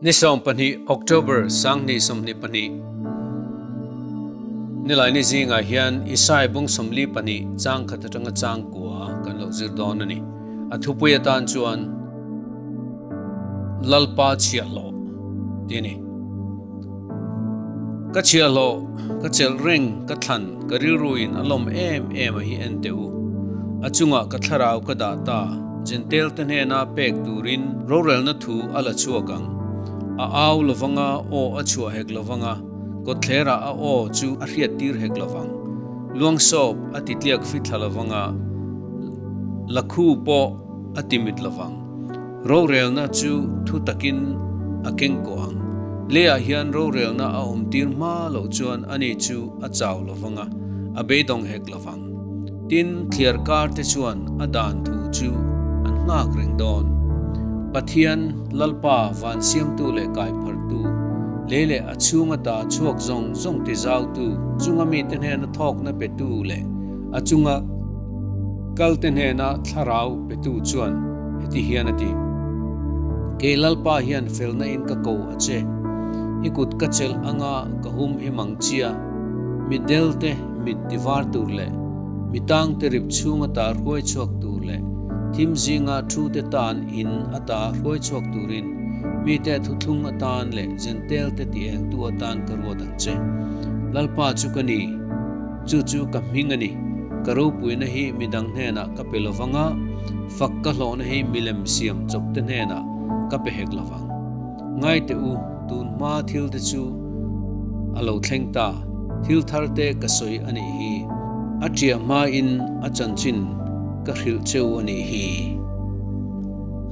Ni 12 October 2022 Nilaini zingah hian Isai bung 42 chang khat atanga chang kua kan lo zir dawn a ni. A thupui atan chuan Lalpa chhiahhlawh tih a ni. Ka chhiahhlawh, ka chelh reng, ka thlan, ka rilruin a lawm em em a hi en teh u. A chungah ka thlarau ka dah ta, Jentail te hnena pek turin rorelna thu a la chhuak ang. A au lovanga aw a chhuah hek lovanga, kawtthlerah a aw chu a hriattir hek lovang. Luangsawp a titliak fithla lovanga, lakhu pawh a timit lovang. Rorelna chu thu takin a keng kawh ang. Leiah hian rorelna a awm tir hma loh chuan ani chu a chau lovang a, a beidawng hek lovang. Tin, thliar kar te chuan a dan thu chu an nghak reng dawn. Pathian, Lalpa, van siamtu leh kaiphartu, lei leh a chhung ata chhuak zawng zawng tizautu, chunga mite hnena thawkna petu leh a chunga kalte hnena thlarau petu chuan heti hian a ti, Kei Lalpa hian felna in ka ko a che, i kut ka chelh anga ka hum him ang chia, mi del te mit ti var tur leh mi tang te rip chhung ata hruai chhuak tur leh thim zinga thu te tan in ata hruai chhuak turin mite thuthlung atan leh Jentel te ti engtu atan ka ruat ang che. Lalpa chu ka ni. Chu chu ka hming a ni. Ka ropuina hi midang hnenah ka pe lovang a, fak ka hlawhna hi milem siam chawp te hnenah ka pe hek lovang. Ngai teh u, tun hma thil te chu a lo thleng ta, thil thar te ka sawi a nih hi. A ṭiah hmain a chanchin ka hrilh cheu a nih hi.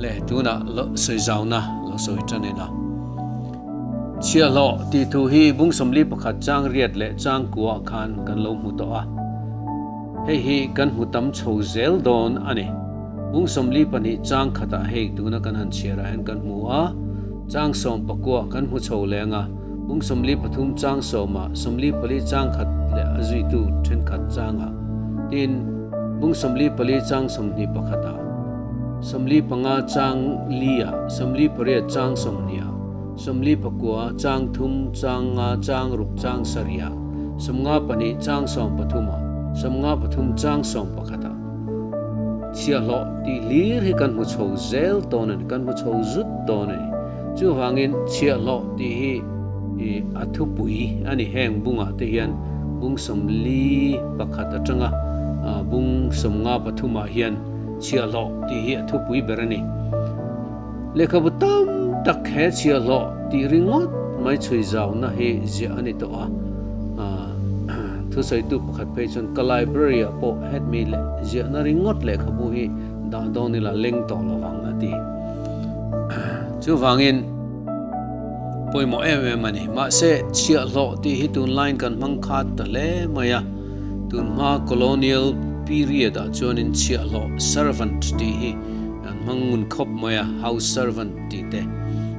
Le, tunah lo sawi zauna lo sawi ṭan ila. Chhiahhlawh tih thu hi bung 41 chang riat leh chang kuah khan kan lo hmu tawh a. Hei hi kan hmu tam chho zel dawn a ni. Bung 42 chang khatah hei tuna kan han chhiarah hian kan hmu a, chang 19 kan hmu chho leng a, bung 43 chang 10-ah, 44 chang khat leh a zuitu thenkhat changah, tin, bung 44 chang 21-ah, 45 chang li-ah, 48 chang 20-ah, 49 chang thum chang nga chang ruk chang sarihah, 52 chang 13-ah, 53 chang 11-ah. Chhiahhlawh tih hlir hi kan hmu chho zel dawn a ni, kan hmu chho zut dawn a ni. Chuvangin chhiahhlawh tih hi a thupui a ni. Heng bungah te hian bung 41 atanga bung 53-ah hian chhiahhlawh tih hi a thupui ber a ni. Lehkhabu tam tak he chhiahhlawh tih ringawt mai chhui zauna hi ziah a ni tawh a. Thusawitu pakhat phei chuan ka library ah pawh hetmi leh ziahna ringawt lehkhabu hi dah dawn ila leng tawh lovang a ti. Chuvangin pawimawh em em a ni. Mahse chhiahhlawh tih hi tunlaiin kan hmang khat ta hle mai a. Tunhma colonial period ah chuanin chhiahhlawh servant tih hi Kan hmang ngun khawp mai a, house servant tih te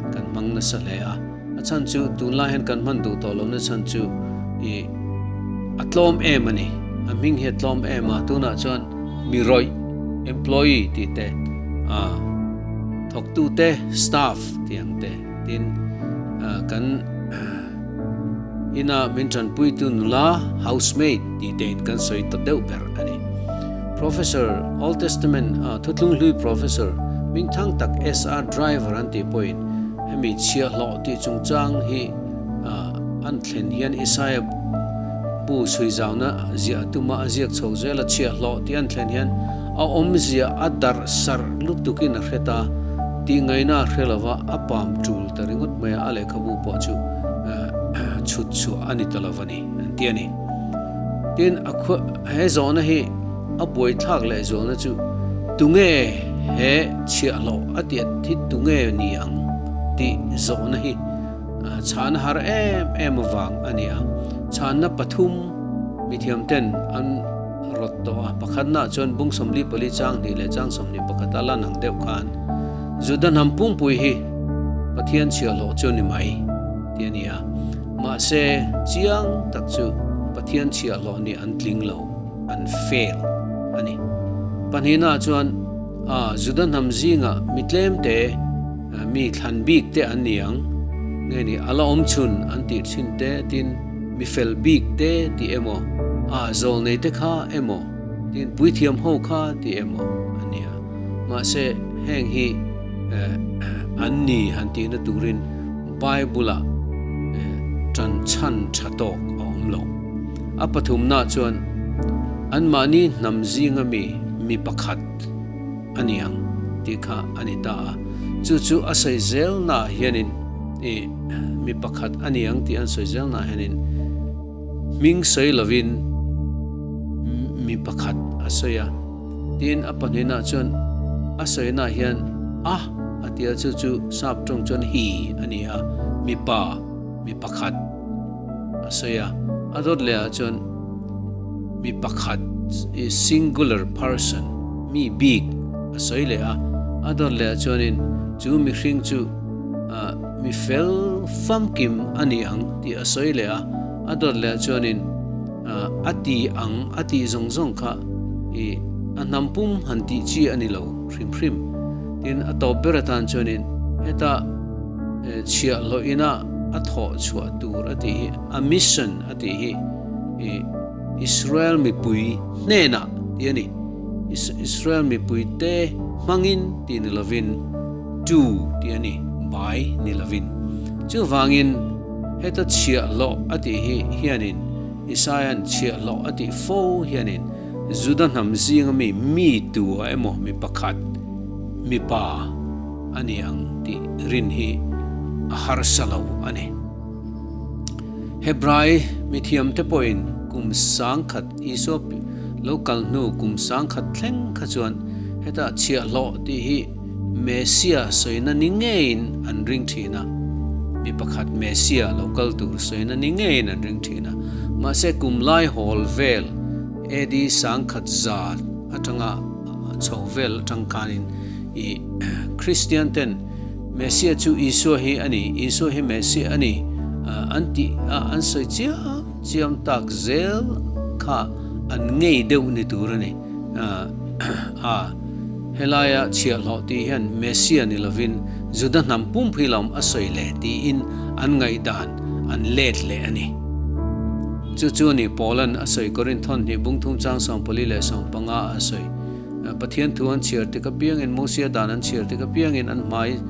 kan hmang nasa hle a. A chhan chu tunlai hian kan hman duh tawh lohna chhan chu ih a tlawm em a ni. A hming hi a tlawm em a, tunah chuan mi rawih, employee tih te, ah thawktu te, staff tih ang te tin kan ina min tanpuitu nula, housemaid tih tein kan sawi ta deuh ber a ni. Professor, Old Testament a Thuthlung Hlui Professor hmingthang tak SR Driver an tih pawhin hemi chhiahhlawh tih chungchang hi an thlen hian Isaiah bu chhuizauna ziah tuma a ziak chho zel a, chhiahhlawh tih an thlen hian a awmzia a darh sarh lutukin a hre ta tih ngaihna a hre lova a pam tul ta ringawt mai a, a lehkhabu pawh chu chhut chhuah a ni ta lo a ni an ti a ni. Tin, a khua he zawhna hi a buaithlak leh zualna chu tunge he chhiahhlawh a tiat hi tunge ni ang tih zawhna hi chhana har em em avang a ni a. Chhanna pathum mithiamten an rawt tawh a, pakhatnaah chuan bung 44 chang hnih leh chang 21 a lan ang deuh khan Juda hnam pungpui hi Pathian chhiahhlawh chu ni mai tih a ni a. Mahse, chiang tak chu Pathian chhiahhlawh nih an tling lo, an fail a ni. Pahnihnaah chuan, a Juda hnam zingah mi tlemte, mi thlan bik te an ni ang. Nge ni a la awm chhun an tih thin te tin mi fel bik te tih emaw, a zawlnei te kha emaw tin puithiam ho kha tih emaw a nia. Mahse heng hi an ni han tihna turin Bible-ah tan chhan tha tawk a awm lo. A pathumnaah chuan anmahni hnam zinga mi mi pakhat a ni ang tih kha a ni ta a. Chu chu a sawi zelnaah hianin ih mi pakhat a ni ang tih an sawi zelnaah hianin hming sawi lovin mi pakhat a sawi a. Tin, a pahnihnah chuan a sawinaah hian a a ti a, chu chu sap tawng chuan he a ni a, mipa, mi pakhat a sawi a. A dawt lehah chuan mi pakhat, singular person, mi bik a sawi leh a. A dawt lehah chuanin chu mihring chu mi fel famkim a ni ang tih a sawi leh a. A dawt lehah chuanin A ti ang a tih zawng zawng kha i a hnam pum han tih chi a ni lo hrim hrim. Tin, a tawp ber atan chuanin heta chhiahhlawh ina a thawh chhuah tur a tih hi, a mission a tih hi i Israel mipui hnenah tih a ni. Israel mipuite hmangin tih ni lovin to tih a ni, by ni lovin. Chuvangin. Heta chhiahhlawh a tih hi hianin Isaia'n chhiahhlawh a tih fo hianin Juda hnam zinga mi mi tu a emaw mi pakhat, mipa a ni ang tih rin hi a harsa lo a ni. Hebrai mithiamte pawhin kum sangkhat Isua lo kal hnu kum sangkhat thleng kha chuan heta chhiahhlawh tih hi Messia sawina ni ngeiin an ring thin a, mi pakhat Messia lo kal tur sawina ni ngeiin an ring thin a. Mahse kum lai hawl vel AD 1100 atanga chho vel atang khanin i Kristian ten Messia chu Isua hi a ni, Isua hi Messia a ni an tih a an sawi chiam chiam tak zel kha an ngei deuh ni tur a ni. A, Helaia chhiahhlawh tih hian Messia ni lovin Juda hnam pumpui lam a sawi leh tiin an ngaihdan an let leh a ni. Chu chu ni Paulan a sawi Korinthon hnih bungthum chang 44 a sawi. Pathian thu an chhiar tik apiangin Mosia dan an chhiar tik apiangin an hmai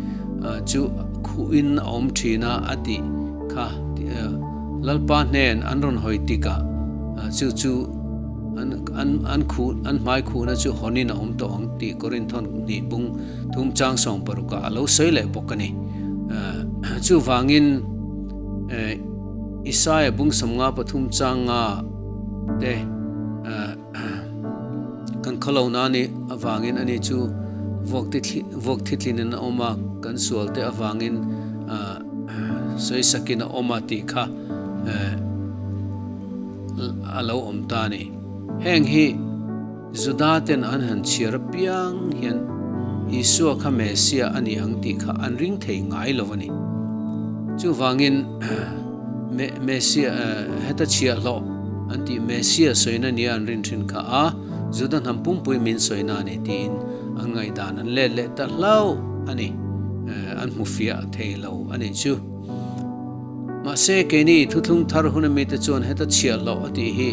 chu khuhin a awm thin a a tih kha. Lalpa hnen an rawn hawi tikah chu chu An an an khuh an hmai khuhna chu hawnin a awm tawh ang tih Korinthon hnih bung thum chang 60 ah a lo sawi leh bawk a ni. Chuvangin Isaia bung 53 chang nga te kan khawlohna a nih avangin ani chu vuak vuak thitlin in a awm a, kan sual te avangin sawisakin a awm a tih kha a lo awm ta a ni. Heng hi Juda ten an han chhiar apiang hian Isua kha Messiah a ni ang tih kha an ring thei ngai lo a ni. Chuvangin Messiah heta chhiahhlawh an tih Messiah sawina nia an rin thin kha a Juda hnam pumpui min sawina a ni tiin an ngaihdan an let leh ta hlauh a ni. An hmu fiah thei lo a nih chu. Mahse, keini thuthlung thar hun amite chuan heta chhiahhlawh a tih hi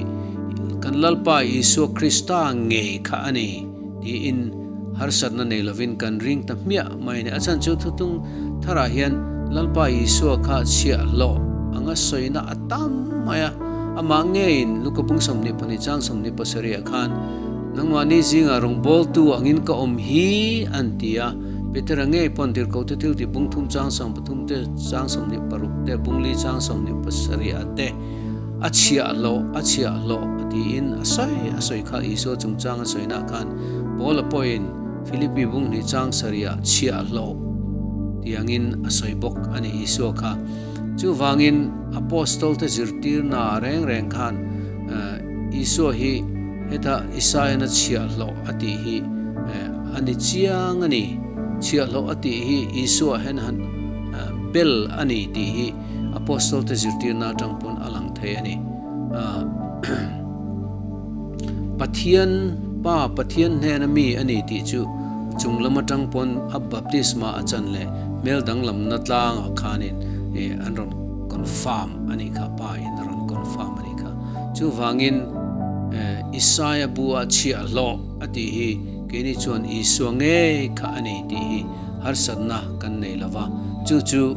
kan Lalpa Isua Krista ngei kha a ni tiin harsatna nei lovin kan ring ta hmiah mai a ni. A chhan chu thuthlung tharah hian Lalpa Isua kha chhiahhlawh anga sawina a tam mai a. Amah ngeiin Luka bung 22 chang 27 ah khan, Nangmahni zingah rawngbawltu angin ka awm hi an ti a. Petera ngei pawn tirhkohte thil tih bung thum chang 13 te, chang 26 te, bung li chang 27 ah te a chhiahhlawh a chhiahhlawh a tiin a sawi a sawi kha Isua chungchang a sawinaah khan Paula pawhin Philippi bung hnih chang sarih ah chhiahhlawh tiangin a sawi bawk a ni Isua kha. Chuvangin Apostol te zirtirna reng reng khan Isua hi heta Isaian a chhiahhlawh a tih hi a ni chiang a ni. Chhiahhlawh a tih hi Isua hian han bel a ni tih hi Apostol te zirtirna atang pawn a lang thei a ni. Pathian Pa Pathian hnena mi a ni tih chu chung lam atang pawn a baptisma a chan leh hmel danglamna tlangah khanin. an rawn confirm a nih kha, Pa in a rawn confirm a nih kha. Chuvangin Isaia bu-a chhiahhlawh a tih hi keini chuan Isua ngei kha a ni tih hi harsatna kan nei lo va, chu chu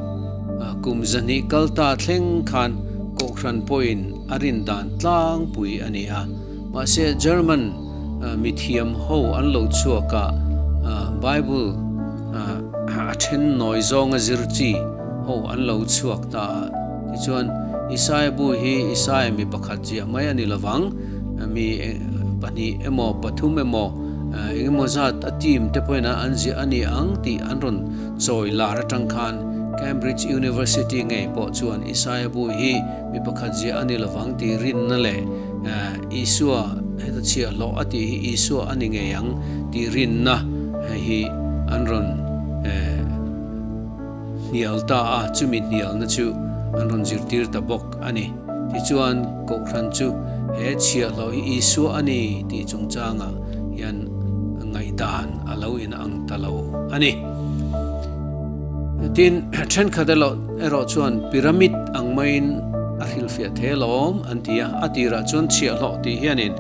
kum zahnih kal ta thleng khan Kohhran pawhin a rin dan tlangpui a ni a. Mahse German mithiam ho an lo chhuak a, Bible a then nawi zawnga zir chi ho an lo chhuak ta a. Tichuan Isaia bu hi Isaia mi pakhat ziah mai a ni lovang, mi pahnih emaw pathum emaw eng emaw zat a team te pawhin an ziah a ni ang tih an rawn chawi lar atang khan Cambridge University ngei pawh chuan Isaia bu hi mi pakhat ziah a ni lovang tih rinna leh Isua heta chhiahhlawh a tih hi Isua a ni ngei ang tih rinna hi an rawn hnial ta a, chumi hnialna chu an rawn zirtir ta bawk a ni. Tichuan, Kohhran chu he chhiahhlawh hi Isua a ni tih chungchangah hian ngaihdan a lo inang ta lo a ni. Tin, thenkhat erawh chuan pyramid ang maiin a hrilhfiah thei alawm an ti a, a tirah chuan chhiahhlawh tih hianin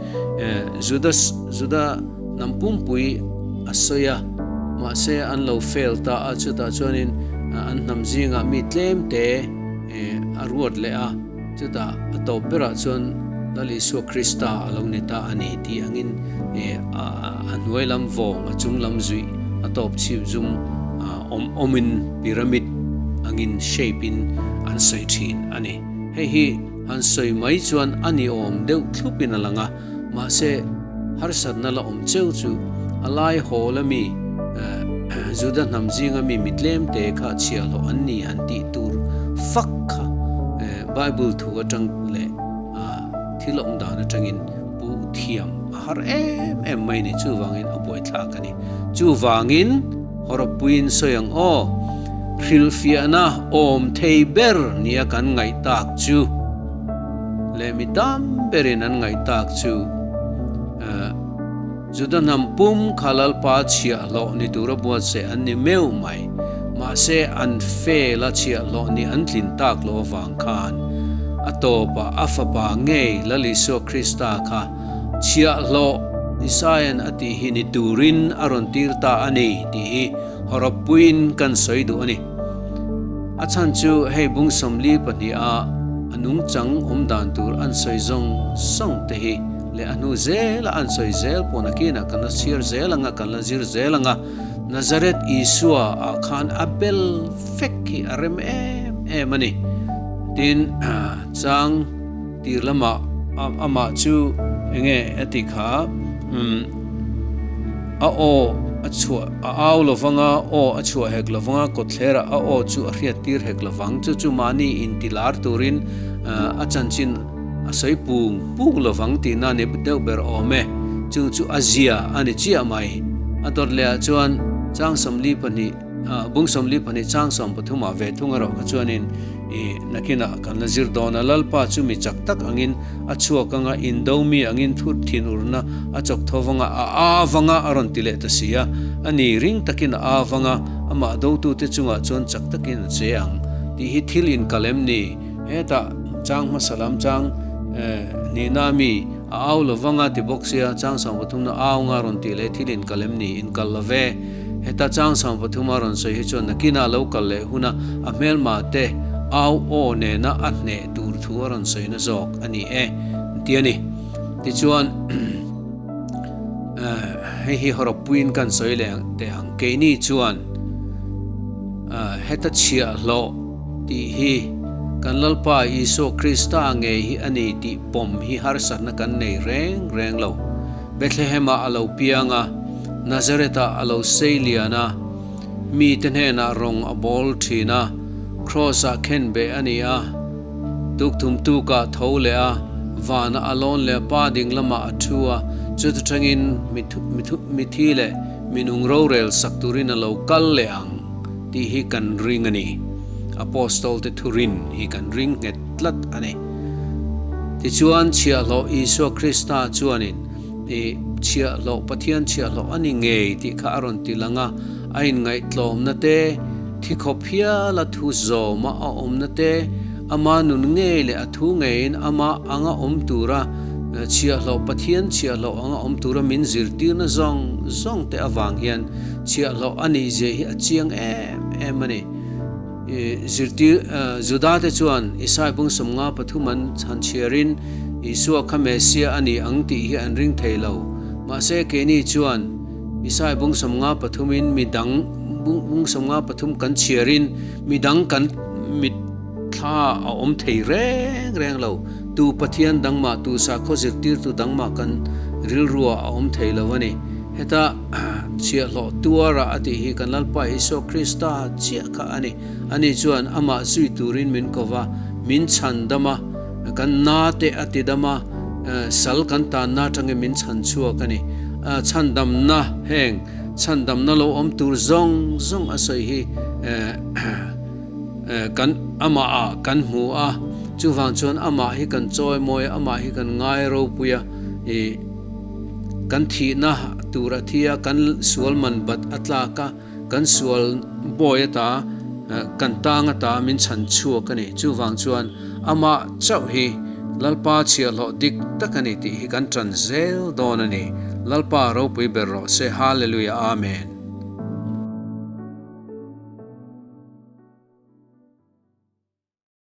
Judas Juda hnam pumpui a sawi a, mahse an lo fail ta a, chutah chuanin an hnam zingah mi tlem te a ruat leh a, chutah a tawp berah chuan Lal Isua Krista a lo ni ta a ni tih angin a hnuai lam vawng a chung lam zuih a tawp chhip zum awm awmin pyramid angin shape in an sawi thin a ni. Hei hi han sawi mai chuan a ni awm deuh thlupin a lang a. Mahse, harsatna la awm cheu chu a lai hawl a mi Juda hnam zinga mi mi tlemte kha chhiahhlawh an ni han tih tur fak kha Bible thu atang leh thil awm dan atangin pu thiam a har em em mai ni. Chuvangin a buaithlak a ni. Chuvangin hawrawppuiin sawi ang aw, hrilhfiahna awm thei ber nia kan ngaih tak chu. Leh mi tam berin an ngaih tak chu Juda hnam pum kha Lalpa chhiahhlawh ni tura buatsaih an ni meuh mai. Mahse an fel a chhiahhlawh ni an tlin tak loh avang khan a tawpah a fapa ngei Lal Isua Krista kha chhiahhlawh Isaia'n a tih hi ni turin a rawn tir ta a ni tih hi hawrawppuiin kan sawi duh a ni. A chhan chu hei bung 42 a a nungchang awm dan tur an sawi zawng zawng te hi leh a hnu zela an sawi zel pawh nakinah kan la chhiar zel ang a, kan la zir zel ang a, Nazareth Isua ah khan a bel vek hi a rem em em a ni. Tin, chang tir lamah amah chu enge a tih kha umm. A aw a chhuah a au lovang a, aw a chhuah hek lovang a, kawtthlerah a aw chu a hriat tir hek lovang. Chu chu mahni intilar turin a chanchin a sawi pung pung lovang tihna ni deuh ber awm e. Chung chu a zia a ni chiah mai. A dawt lehah chuan chang 42 bung 42 chang 13 ah ve thung erawh kha chuanin I nakinah kan la zir dawn a, Lalpa chu mi chak tak angin a chhuak anga, indo mi angin thut thinurna a chawk tho vanga a a vanga a rawn ti leh ta si a. A ni, ring takin a a vanga, amah dotute chungah chuan chak takin a che ang tih hi thil inkal em ni? Hetah chang hmasa lam chang hnihna mi a au lo vanga ti bawk sia, chang 33na au anga rawn tih leh thil inkal em ni? Inkal lo ve. Heta chang 33 a rawn sawi hi chuan nakinah lo kal leh huna a hmelma te au aw nena a hneh tur thu a rawn sawina zawk a ni e ti a ni. Tichuan hei hi hawrawppuiin kan sawi leh teh ang. Keini chuan heta chhiahhlawh tih hi kan Lalpa Isua Krista ngei hi a ni tih pawm hi harsatna kan nei reng reng lo. Bethlehem-ah a lo piang a, Nazareth-ah a lo sei lian a, mite hnenah rawng a bawl thin a, Kraws-ah khenbeh a ni a, tukthum tukah tho leh a, vanah a lawn leh a, Pa ding lamah a thu a, chuta tangin mithi leh minung rorel sak turin a lo kal leh ang tih hi kan ring a ni. Apostol-te thurin hi kan ring nghet tlat a ni. Tichuan, chhiahhlawh Isua Krista chuanin i chhiahhlawh Pathian chhiahhlawh a ni ngei tih kha a rawn ti lang a, a inngaihtlawmna te, Thi khawp hiala thu zawma a awmna te, ama nun ngei leh a thu ngeiin ama anga awm tura chhiahhlawh Pathian chhiahhlawh anga awm tura min zirtirna zawng zawng te avang hian chhiahhlawh a nih zia hi a chiang em em a ni. Zirtir Juda te chuan Isai bung 53 an han chhiarin Isua kha Messiah a ni ang tih hi an ring thei lo. Mahse keini chuan Isai bung 53 in mi dang bung 53 kan chhiarin mi dang kan mit thla a awm thei reng reng lo. Tu Pathian dang mah tu sakhaw zirtirtu dang mah kan rilruah a awm thei lo a ni. Heta chhiahhlawh tuara a tih hi kan Lalpa Isua Krista chiah kha a ni. Ani chuan amah zui turin min ko va, min chhan dam a, kan na te a ti dam a, sal kan tanna atangin min chhan chhuak a ni. Chhandamna heng chhandamna lo awm tur zawng zawng a sawi hi kan amah ah kan hmu a, chuvang chuan amah hi kan chawimawi a, amah hi kan ngai ropui a, ih. Kan thihna tur a thi a, kan sual man bat a tlak a, kan sual bawi ata kan tang ata min chhan chhuak a ni. Chuvang chuan amah chauh hi Lalpa chhiahhlawh dik tak a ni tih hi kan tan zel dawn a ni. Lalpa ropui ber rawh se. Hallelujah Amen.